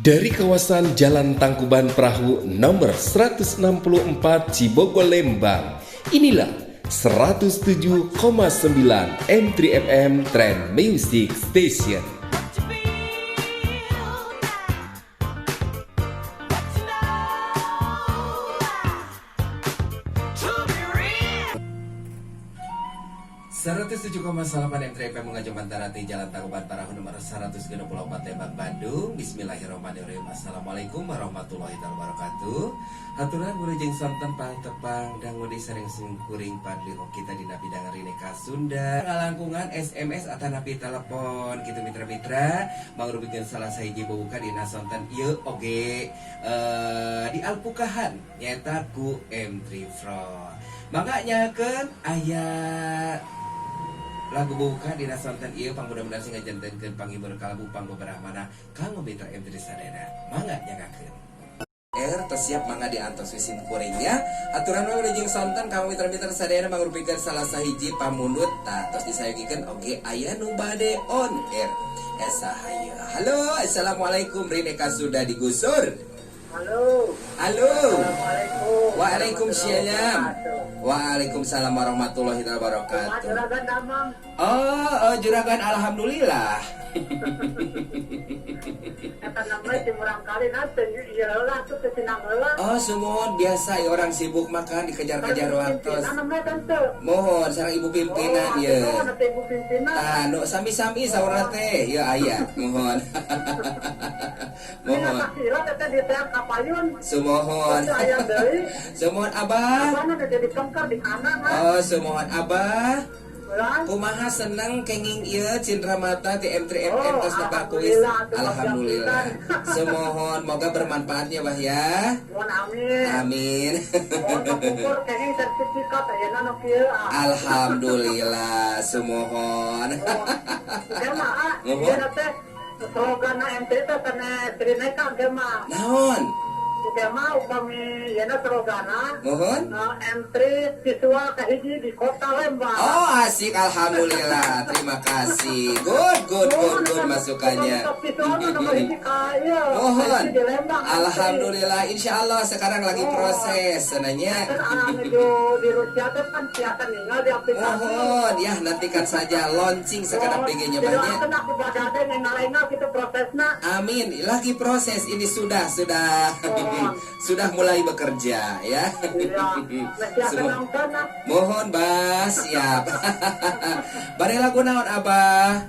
Dari kawasan Jalan Tangkuban Perahu nomor 164 Cibogo Lembang, inilah 107,9 M3 FM Trend Music Station. 107,8 M3 FM mengajak Bantarati Jalan Tangkuban Parahu nomor 164 Lembang, Bandung. Bismillahirrahmanirrahim. Assalamualaikum warahmatullahi wabarakatuh. Haturan wilujeng sonten tepang dangu di sareng simkuring Padli kita dina bidang Rineka Sunda. Ngalangkungan SMS atanapi telepon gitu, mitra-mitra, mangrupikeun salah sahiji buka dina sonten ieu oge di Alpukahan nyaeta ku M3 Pro. Mangga nyakeun aya lagu buka dina sonten ieu, pang mudah-mudahan sing ngajantenkeun panghibur kalbu pangbeberah mana kanggo mitra M3 sadayana. Mangga nyangakeun. R tersiap, mangga diantos sim kuringnya. Aturan we wilujeng sonten kanggo mitra-mitra sadayana mangrupikeun salah sahiji pamundut. Tah, tos disayogikeun oge aya nu bade on air. Esa hayu. Halo, assalamualaikum, Rineka sudah digusur. Halo. Halo. Assalamualaikum. Waalaikumsalam. Waalaikumsalam warahmatullahi wabarakatuh. Juragan damang? Oh, juragan, alhamdulillah. Eta namanya di murangkalih nanti ieu heula tuh teu sinang heula. Oh, sumuhun, biasa ya, orang sibuk makan dikejar-kejar waktu. Namanya tante. Mohon sareng ibu pimpinan oh, ya. Atuh, ibu pimpinan. Tah, nu sami-sami saurna teh, ya aya, mohon. Mohon. Sila teh di teh kapayun. Sumuhun. Aya deui. Sumuhun, Abah. Abah teh jadi kengker di kanan. Oh, sumuhun, Abah. Ulah. Kumaha, seneng kenging ieu cindera mata di M3 FM Oh, tos nebak kuis? alhamdulillah, atuh. Alhamdulillah. Sumuhun, moga bermanfaatnya, Bah, ya. Mohon amin. Amin. Mohon kapungkur kenging sertifikat ayeuna nu kieu ah. Alhamdulillah, sumuhun. Oh, Ge mah ah, Mohon. ieu teh slogan MT teh sanes Trineka ge mah. Naon? Ge mah upami yeuna slogana Mohon? M3 visual kahiji di kota Lembang. Oh, asik, alhamdulillah. Terima kasih. Good, good, good, good masukannya. Visual nomor hiji ka ieu. Mohon. Kahiji di Lembang. Alhamdulillah, insya Allah sekarang lagi proses senanya. Kan menuju di Rusia teh kan tiasa ninggal di aplikasi. Mohon ya, nantikan saja launching sekarang PG-nya banyak. Didoakeun aku badade nenggal-enggal gitu prosesna. Amin. Lagi proses ini sudah mulai bekerja ya. Iya. Siapa nonton ah. Mohon, Bah, siap. Bade lagu naon, Abah?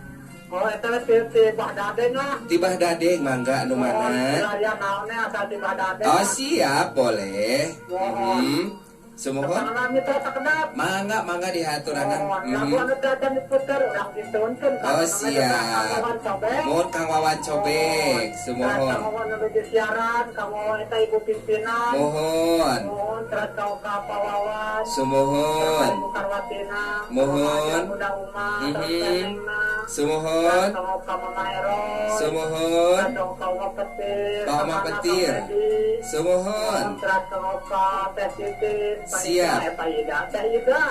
Oh, eta teh ti Bah Dadeng lah. Ti Bah Dadeng, mangga anu mana? Wilayah naonnya asal ti Bah Dadeng. Oh, siap, boleh. Mohon. Sumuhun. Tepangan mitra sakedap. Mangga, mangga dihaturanan. Oh, lagu anu teh acan diputer urang dituntun. Oh, siap. Kang Wawan Cobek. Mohon Kang Wawan Cobek, sumuhun. Kang Wawan nu di siaran, Kang Wawan eta ibu pimpinan. Mohon. Mohon terus kau ka Pak Wawan. Sumuhun. Ibu Karwatina. Mohon. Bunda Uma, terus Nenengna. Sumuhun. Terus ka Mama Eroy. Sumuhun. Terus ka Uma Petir. Ka Uma Kang Ana, Petir. Kang Edi. Sumuhun. Terus ka Teh Titin, Pak Siap. Ida, Pak Ida, Teh Ida.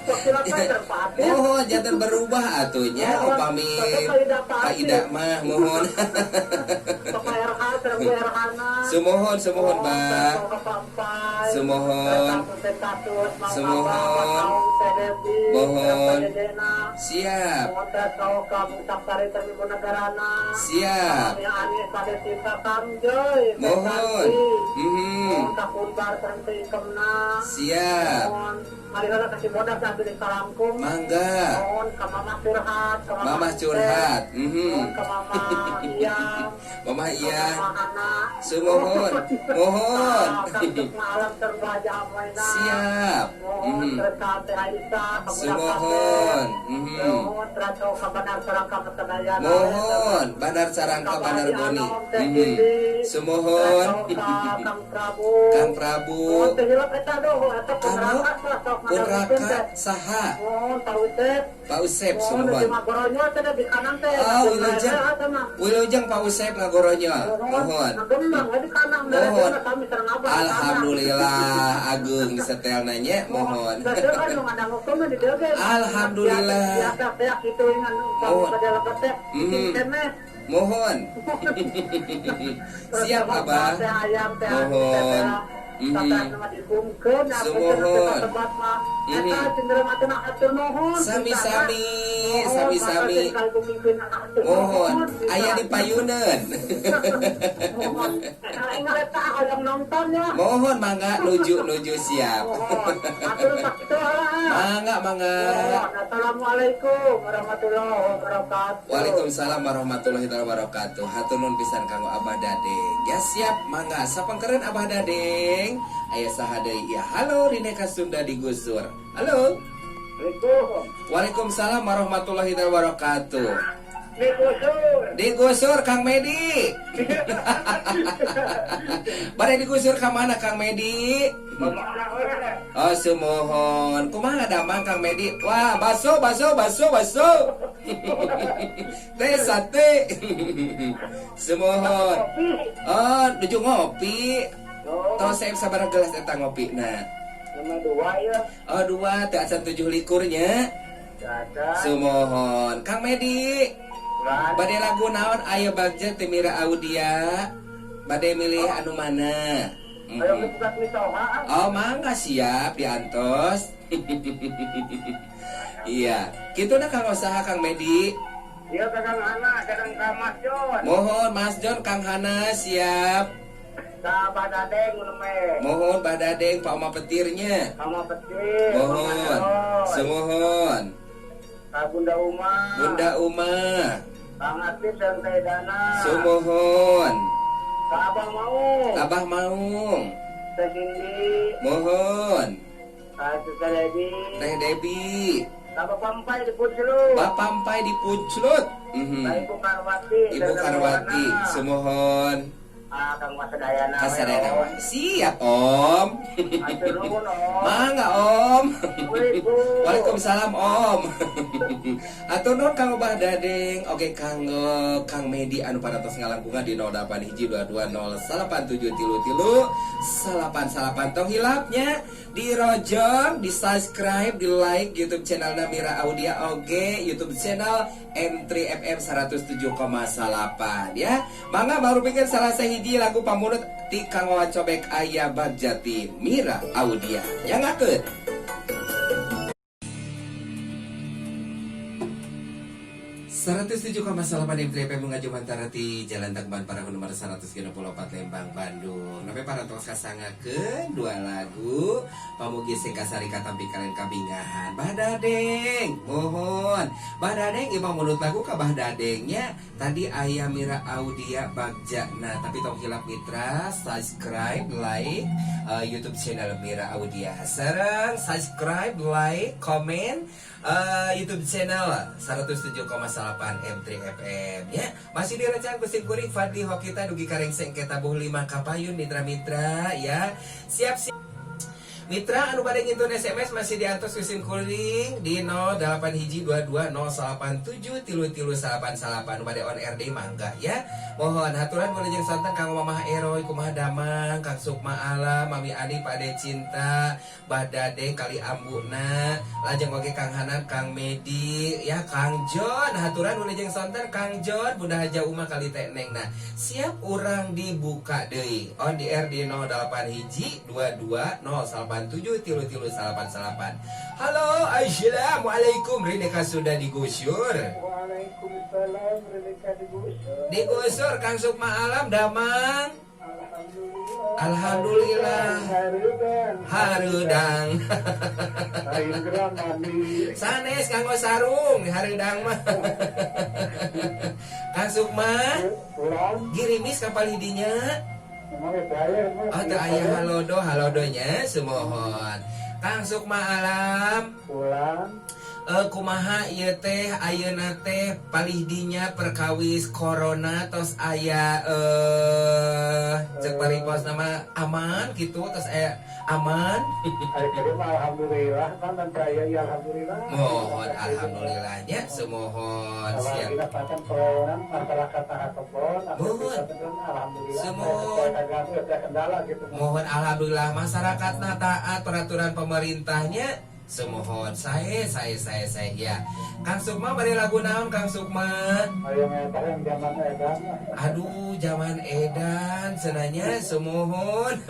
Sok silakan terpatin. Mohon jangan berubah atunya Mohon. upami Pak Ida Pak Ida mah mohon. Pak RH, sareng Bu RH-na. Sumuhun, sumuhun, Bah. Sumuhun. Sumuhun. Mohon. Siap. Siap. Mohon. Siap. Mangga. Mohon ke Mama curhat, ke Mama Mama curhat. Mohon ke Mama Iya. Mama iya. Mama Hana. Sumuhun. Mohon. Malam terbaca Amaina. Siap. Mohon terus ka Teh Aisyah, ka Bunda Sumuhun. Kasem. Mhm. Mohon terus ka Bandar Sarangka Kesadayana. Mohon Bandar Sarangka Bandar Boni. Sumuhun. Kang Prabu. Kang Prabu. Mohon teh hilap eta doh, eta Kang pun lah sok Pun Raka saha? Mohon Pak Usep. Pak Usep, Mohon sumuhun. di Magoronyol teh di kanan teh. Oh, Wilujeng. Wilujeng Pak Usep ngagoronyol. Mohon. Ngagembang di kanan. Mohon. Kami sareng abah. Alhamdulillah agung setel nanya mohon. Alhamdulillah. Biasa teh kitu ingan Mohon. pada lebet teh. Keneh. Mohon. Siap Abah. Mohon. Sumuhun. Sami-sami, sami-sami. Mohon, aya di payuneun. Mohon mangga nuju nuju siap. Mangga mangga. Assalamualaikum warahmatullahi wabarakatuh. Waalaikumsalam warahmatullahi wabarakatuh. Hatur nuhun pisan kanggo Abah Dadeng. Ya siap mangga sapangkeureun Abah Dadeng. Aya saha deui? Ya halo, Rineka Sunda digusur. Halo. Assalamualaikum. Waalaikumsalam warahmatullahi wabarakatuh. Digusur. Digusur Kang Medi. Bade digusur ka mana Kang Medi? Oh sumuhun. Kumaha damang Kang Medi? Wah, baso baso baso baso. Teh sate. Sumuhun. Oh, nuju ngopi. Tos saya sabaraha gelas eta ngopi nah. Nama dua ya. Oh dua, teu acan 7 likurnya. Sumuhun. Kang Medi. Bade lagu naon aya Bagja teh Mira Audia. Bade milih anu mana? Oh mangga siap diantos. Iya, kitu na Kang usaha Kang Medi. Iya Kang Hana, kadang ka Mas John. Mohon Mas John Kang Hana siap. Ka Bah Dadeng neme. Mohon Bah Dadeng Pak Oma petirnya. Oma petir. Mohon. Sumuhun. Ka Bunda Uma. Bunda Uma. Kang Atif dan Teh Dana. Sumuhun. Ka Abah Maung. Abah Maung. Teh Cindy. Mohon. Ka Teh Debi. Teh Debi. Ka Bapak Empai di Punclut. Bapak Empai di Punclut. Ka Ibu Karwati. Ibu Karwati. Sumuhun. Ah, Kang Wasadayana. Kasadayana. Siap, Om. Hatur nuhun, Om. Mangga, Om. Assalamualaikum. Waalaikumsalam, Om. Hatur nuhun Kang Abah Dadeng. Oke, Kang Kang Medi anu parantos ngalangkungan di 08 hiji 22 087 tilu tilu 88. Tong hilapnya di rojong, di subscribe, di like YouTube channel Mira Audia oge, YouTube channel M3 FM 107,8 ya. Mangga baru pikir salah sahiji lagu pamurut ti Kang Wawan Cobek aya Bagjati Mira Audia. Yang ngakeut. 107,8 M3 FM Bunga Jumantara di Jalan Tangkuban Parahu nomor 164 Lembang, Bandung. Napi parantos kasangakeun dua lagu pamugi sing kasari katampi kalian kabingahan. Bah Dadeng, mohon. Bah Dadeng imam mulut lagu ka Bah Dadengnya. Tadi aya Mira Audia Bagja. Nah, tapi tong hilap mitra, subscribe, like YouTube channel Mira Audia. Sareng subscribe, like, komen YouTube channel 107,8 M3 FM ya. Masih direncang kusim kuring Fadli Hokita dugi karengseng ketabuh 5 kapayun mitra-mitra ya. Siap-siap Mitra anu bade ngintun SMS masih diantos kusim kuring di 08 hiji 22 087 tilu tilu 88 nu bade on air deui mangga ya. Mohon haturan wilujeng sonten Kang Mamah Eroy kumaha damang Kang Sukma Alam Mami Ani Pade Cinta Bah Dadeng kali ambuna lajeng oge Kang Hanan Kang Medi ya Kang John haturan wilujeng sonten Kang John Bunda Haja Uma kali Teh Neng. Nah siap urang dibuka deui on di air di 08 hiji 22 087 tilu tilu 88. Halo, assalamualaikum. Rineka sudah digusur. Waalaikumsalam, Rineka digusur. Digusur Kang Sukma Alam damang. Alhamdulillah. Alhamdulillah. Harudang. Harudang. Lain geram mami. Sanes kanggo sarung harudang mah. Kang Sukma, Pulang. girimis kapal hidinya. Emang itu aya, emang Oh, teu aya halodo, halodonya sumuhun. Kang Sukma Alam, Pulang. Kumaha ieu teh ayeuna teh palih dinya perkawis corona tos aya cek paripos nama aman gitu tos aya aman. Ari kieu mah alhamdulillah kan dan kaya ya alhamdulillah. Mohon alhamdulillahnya sumuhun siap. Alhamdulillah bahkan orang masyarakat taat kebon, Mohon. alhamdulillah. Sumuhun. Kagak ada kendala gitu. Mohon alhamdulillah masyarakatna taat peraturan pemerintahnya. Sumuhun, sae sae sae sae ya. Kang Sukma bari lagu naon, Kang Sukma? Ayo eta yang zaman edan. Aduh, zaman edan cenanya, sumuhun.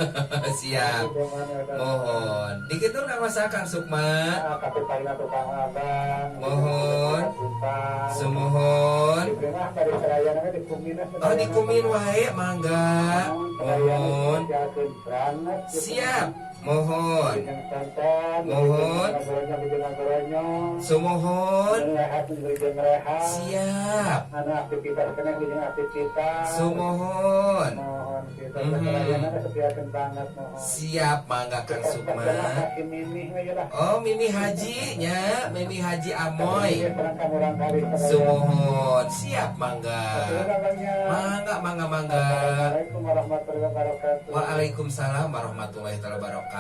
Siap. Zaman edan. Mohon. Dikitu kang masa Kang Sukma. Ah, kapitayna tukang abang. Mohon. Sumuhun. Diterima dari sadayana di kumin. Oh, dikumin wae, mangga. Mohon. Siap. Mohon. Mohon. Sumuhun. Siap. Anu aktivitas kena jeung aktivitas. Sumuhun. Mohon kita sadayana setiakeun banget mohon. Siap, mangga Kang Sukma. Si Mimi we lah. Oh, Mimi Haji nya, Mimi Haji Amoy. Kurang kali. Sumuhun. Siap, mangga. Mangga, mangga, mangga. Assalamualaikum warahmatullahi wabarakatuh. Waalaikumsalam warahmatullahi wabarakatuh.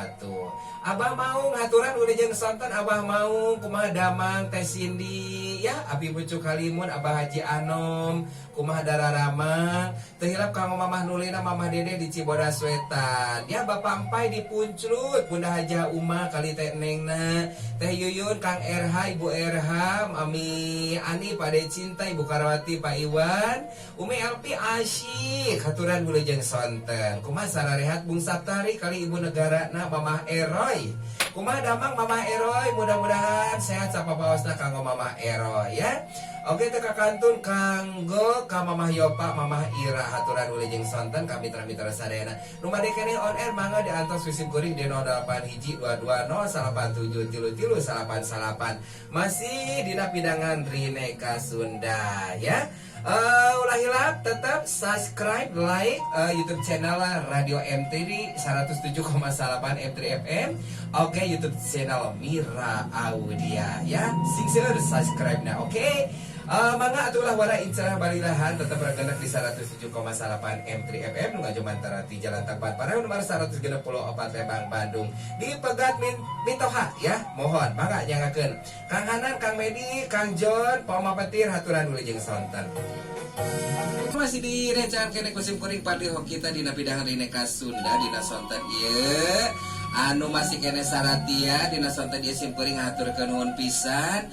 Abah mau ngaturan wilujeng sonten, Abah mau kumaha damang Teh Cindy ya, Abi Bucu Kalimun, Abah Haji Anom, kumaha dararamang, teu hilap kanggo Mamah Nulina, Mamah Dede di Cibodas Wetan. Ya, Bapak Empai di Punclut, Bunda Haja Uma kali Teh Nengna, Teh Yuyun, Kang RH, Ibu RH, Mami Ani, Pak De Cinta, Ibu Karawati, Pak Iwan, Umi LP asyik, haturan wilujeng sonten. Kumaha sararehat Bung Saptari kali Ibu Negara na Mamah Eroy. Kumaha damang Mamah Eroy, mudah-mudahan sehat sapapaosna kanggo Mamah Eroy ya. Oke, teu kakantun kanggo ka Mamah Yopa, Mamah Ira, haturan wilujeng sonten ka mitra-mitra sadayana. Nu bade keneh on air mangga diantos ku sim kuring di 08 hiji 22 087 3 3 9 9. Masih dina pidangan Rineka Sunda ya. Ulah hilap tetap subscribe, like YouTube channel Radio M3 107,8 M3 FM. Oke, YouTube channel Mira Audia ya. Sing seueur subscribe na, oke. Mangga atulah wara incerah balilahan tetap bergerak di 107,8 M3 FM nu ngajumantara di Jalan Tangkuban Parahu nomor 164 Lembang, Bandung, di Pegat Mitoha ya. Mohon mangga nyangakeun Kang Hanan, Kang Medi, Kang John, Poma Petir, haturan wilujeng sonten. Masih di rencangan keneh ku sim kuring Pardi Hokita dina pidangan Rineka Sunda dina sonten ieu anu masih keneh saratia dina sonten ieu sim kuring ngahaturkeun nuhun pisan.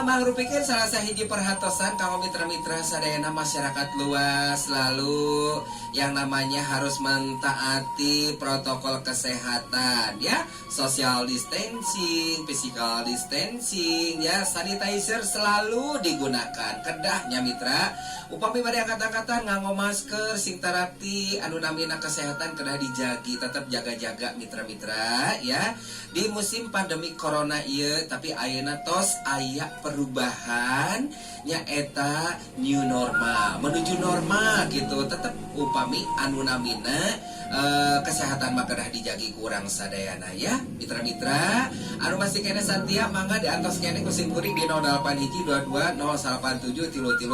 Mangrupikeun salah sahiji perhatosan kanggo mitra-mitra sadayana masyarakat luas, selalu yang namanya harus mentaati protokol kesehatan ya, social distancing, physical distancing ya, sanitizer selalu digunakan kedahnya mitra. Upami bade angkat-angkatan nganggo masker sing tarapti, anu namina kesehatan kedah dijagi, tetap jaga-jaga mitra-mitra ya di musim pandemi corona ieu. Tapi ayeuna tos aya perubahan, nyaeta new normal, menuju normal gitu. Tetap upami anu namina kesehatan mah kedah dijagi kurang sadayana ya. Mitra-mitra anu masih keneh satia mangga diantos keneh ku sim kuring di 08 hiji 22 087 3 3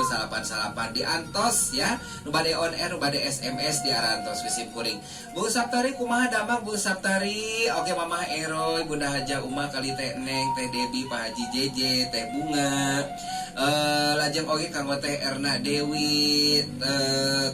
9 9, diantos ya. Nu bade on air, nu bade SMS diarantos ku sim kuring. Bu Saptari, kumaha damang Bu Saptari? Oke, Mamah Eroy, Bunda Haja Uma kali Teh Neng, Teh Debi, Pak Haji JJ, Teh Bunga, lajeng oge kanggo Teh Erna Dewi,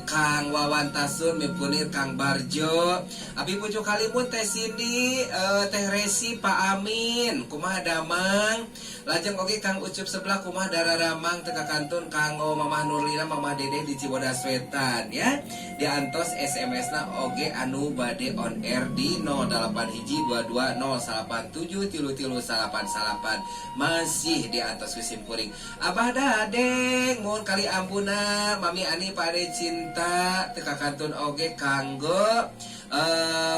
Kang Wawan Tasun Mipunir, Kang Barjo, Abi Pucu Kalimun, Teh Cindy, Teh Resi, Pak Amin, kumaha damang? Lajeng oge Kang Ucup sebelah, kumaha dararamang? Teu kakantun kanggo Mamah Nurlina, Mamah Dede di Cibodas Wetan ya. Diantos SMS na oge anu bade on air di 08 hiji 22 087 3 3 9 9, masih diantos ku sim kuring. Abah Dadeng mohon kali ampuna, Mami Ani, Pade Cinta, teu kakantun oge kanggo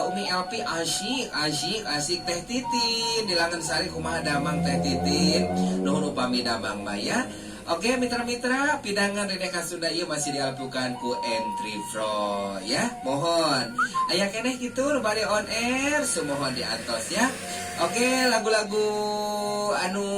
Umi LP asyik asyik asik, Teh Titin di Langen Sari, kumaha damang Teh Titin? Nuhun upami damang maya. Oke mitra-mitra, pidangan Rineka Sunda ieu masih dialpukan ku M3 Pro ya. Mohon aya keneh kitu nu bade on air, sumuhun diantos ya. Oke, lagu-lagu anu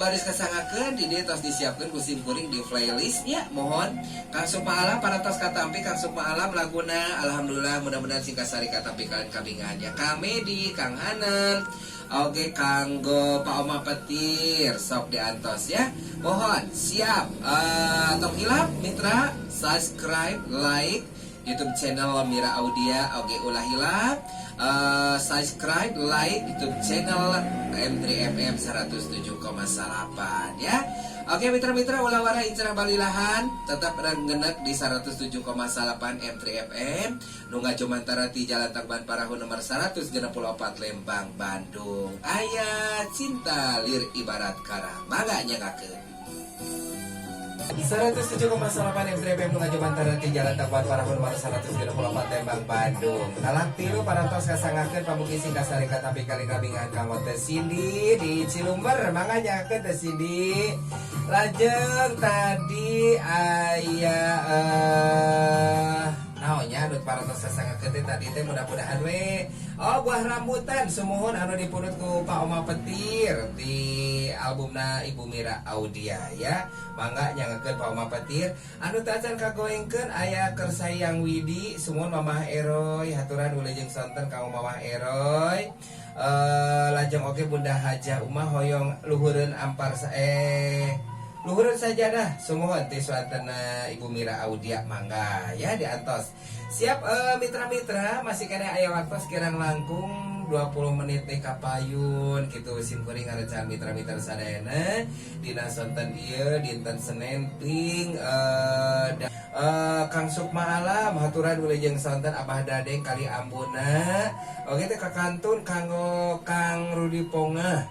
baris kasangakeun di dieu tos disiapkeun ku sim kuring di playlist ya. Mohon Kang Sukma Alam parantos katampi. Kang Sukma Alam laguna, alhamdulillah, mudah-mudahan sing kasari katampi kalian kabingahan ya. Kang Medi, Kang Hanan. Oke, kanggo Pak Oma Petir sok diantos ya. Mohon siap, tong hilap mitra subscribe, like YouTube channel Mira Audia. Oke, ulah hilap. Subscribe, like YouTube channel M3 FM 107,8 ya. Oke mitra-mitra, ulah wara incerah balilahan, tetap renggenek di 107,8 M3 FM nu ngajumantara ti Jalan Tangkuban Parahu nomor 164 Lembang, Bandung. Aya Cinta Lir Ibarat Karang, mangga nyanggakeun. 107,8 M3 FM nu ngajumantara ti Jalan Tangkuban Parahu nomor 164 Lembang, Bandung. Talak tilu parantos kasanggakeun pamugi sing kasari katampi kali kabingan kanggo Teh Cindy di Cilumber, mangga nyanggakeun Teh Cindy. Lajeng tadi aya naonnya anu parantos kasanggakeun teh tadi teh, mudah-mudahan we. Oh, buah rambutan, sumuhun anu dipundut ku Pak Oma Petir di albumna Ibu Mira Audia ya. Mangga nyanggakeun Pak Oma Petir. Anu tacan kagoengkeun aya Kersayang Widi, sumuhun Mamah Eroy, haturan wilujeng sonten kanggo Mamah Eroy. Lajeng oge Bunda Hajah Umah hoyong luhureun ampar luhureun sajadah, sumuhun ti suantena Ibu Mira Audia, mangga ya diantos. Siap, mitra-mitra, masih keneh aya waktu kirang langkung 20 menit teh kapayun gitu simkuring ngarencangan mitra-mitra sadayana dina sonten ieu dinten Senin ping Kang Sukma Alam, haturan wilujeng sonten Abah Dadeng kali Ambuna. Oke teh kakantun kanggo Kang Rudi Ponga,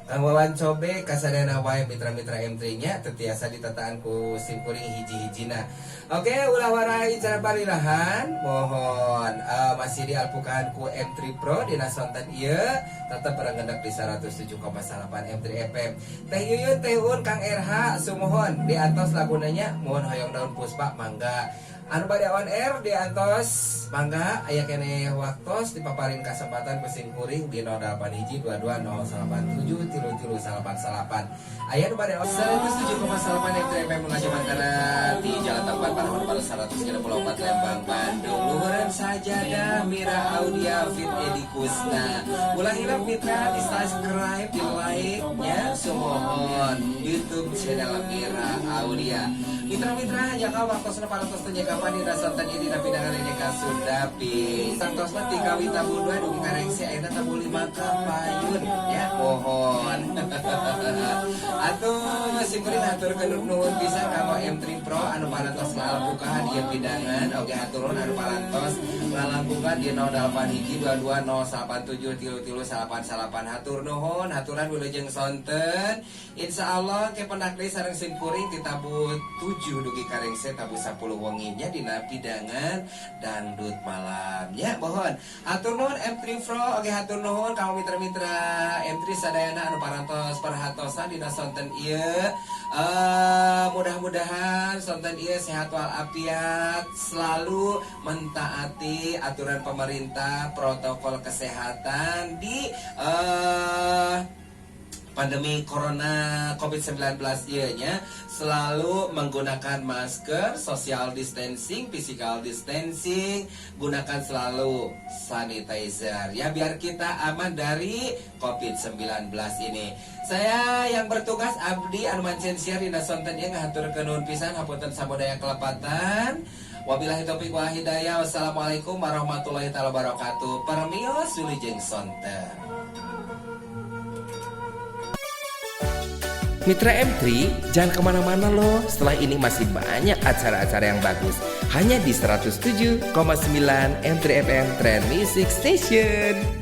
Kang Wawan Cobe, kasadayana wae mitra-mitra M3 nya tetiasa ditataan ku simkuring hiji-hijina. Oke, ulah wara incar balilahan, mohon masih dialpukahan ku M3 Pro dina sonten ieu tetep renggenek di 107,8 M3 FM. Teh Yuyun, Teh Un, Kang RH, sumuhun diantos lagunanya, mohon hoyong daun puspa, mangga. Anu bade on air diantos mangga, aya keneh waktos dipaparin kesempatan ku simkuring di 08 hiji 22 087 tilu tilu salapan salapan. Aya nu bade on 107,8 M3 FM ngajumantara di Jalan Tangkuban Parahu nomor 134 Lembang, Bandung. Luhureun Sajadah Mira Audia feat Edi Kusna. Ulah hilap mitra, di subscribe, di like nya, sumuhun YouTube channel Mira Audia. Mitra-mitra jaka waktosna parantos teu kapan dina sonten ieu dina pinangan ini ka Sunda Ping. Sangtosna ti kawi tabuh 2 dugi ka rengse ayeuna tabuh 5 kapayun ya, mohon. Atuh simkuring haturkeun nuhun pisan kanggo M3 Pro anu parantos ngalangkungan ieu pidangan, oge hatur nuhun anu parantos ngalangkungan di 08 hiji 22 087 tilu tilu salapan salapan, hatur nuhun, haturan wilujeng sonten. Insyaallah ke pendak deui sareng simkuring ti tabuh 7 dugi ka rengse tabuh 10 wenginya dina pidangan dangdut malamnya, mohon. Hatur nuhun M3 Pro, oge hatur nuhun kanggo mitra-mitra M3 sadayana anu parantos perhatosan dina sonten ieu. Mudah-mudahan sonten ieu sehat walafiat, selalu mentaati aturan pemerintah, protokol kesehatan di pandemi corona COVID-19 ieu nya, selalu menggunakan masker, social distancing, physical distancing, gunakan selalu sanitizer ya, biar kita aman dari COVID-19 ini. Saya yang bertugas abdi anu mancen siar dina sonten ieu ngahaturkeun nuhun pisan, hapunten sabodaya kelepatan. Wabillahi taufiq wal hidayah. Wassalamualaikum warahmatullahi taala wabarakatuh. Permios, wilujeng sonten. Mitra M3, jangan kemana-mana loh. Setelah ini masih banyak acara-acara yang bagus. Hanya di 107,9 M3 FM Trend Music Station.